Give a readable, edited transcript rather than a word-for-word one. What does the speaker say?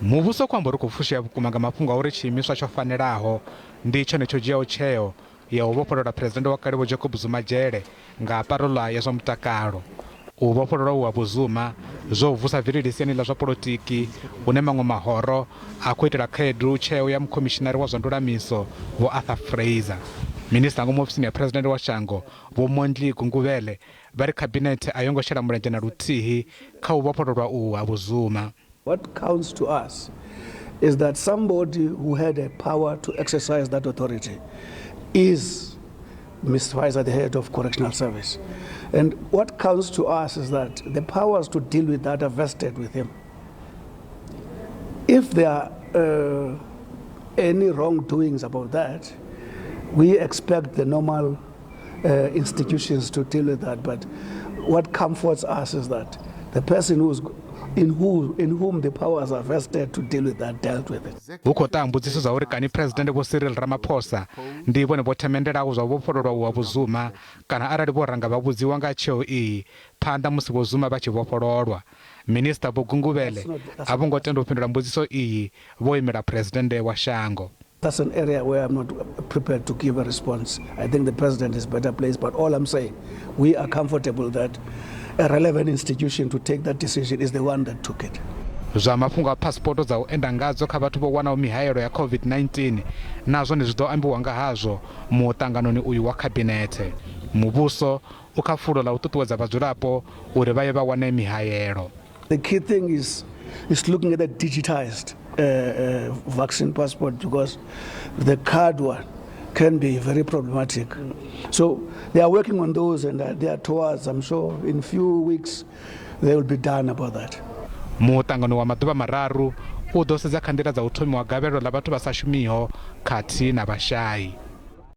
Muvhuso khou amba uri u khou fushea vhukuma nga mafhungo a uri tshiimiswa tsho fanelaho ndi tshone tsho dzhiaho tsheo ya u vhofholola Phresidennde wa kale Vho Jacob Zuma dzhele nga parola ya zwa mutakalo. U vhofhololwa uhu ha Vho Zuma zwo vusa vilili siani ḽa zwa polotiki hune maṅwe mahoro a khou itela khaedu tsheo ya mukhomishinari wa zwa ndulamiso Vho Arthur Fraser. Minisiṱa ngomu ofisini ya Phresidennde wa shango Vho Mondli Gungubele vha ri khabinethe a yo ngo shela mulenzhe na luthihi kha u vhofhololwa uhu ha Vho Zuma. What counts to us is that somebody who had a power to exercise that authority is Mr. Fraser, the head of correctional service. And what counts to us is that the powers to deal with that are vested with him. If there are any wrongdoings about that, we expect the normal institutions to deal with that. But what comforts us is that the person who's in who in whom the powers are vested to deal with that dealt with it. Hu khou ṱaha mbudziso dza uri kani Phresidennde Vho Cyril Ramaphosa ndi vhone vho themendelaho zwa u vhofhololwa uhu ha Vho Zuma kana arali vho ranga vha vhudziwa nga tsheo iyi phanḓa musi Vho Zuma vha tshi vhofhololwa. Minisiṱa Vho Gungubele a vho ngo tenda u fhindula mbudziso iyi vho imela Phresidennde wa shango. That's an area where I'm not prepared to give a response. I think the president is better placed, but all I'm saying, we are comfortable that a relevant institution to take that decision is the one that took it. Zwa mafhungo a phasipoto dza u enda ngadzo kha vhathu vho wanaho mihaelo ya COVID-19 na zwone zwi ḓo ambiwa nga hazwo muṱanganoni uyu wa khabinethe. Muvhuso u kha fulo ḽa u ṱuṱuwedza vhadzulapo uri vha ye vha wane mihaelo. The key thing is looking at the digitized vaccine passport, because the card one can be very problematic. So they are working on those and they are towards, I'm sure in few weeks they will be done about that. Muṱangano wa maḓuvha mararu u ḓo sedza kha nḓila dza u thomiwa gavhelo ḽa vhathu vha sa shumiho khathihi na vhashai.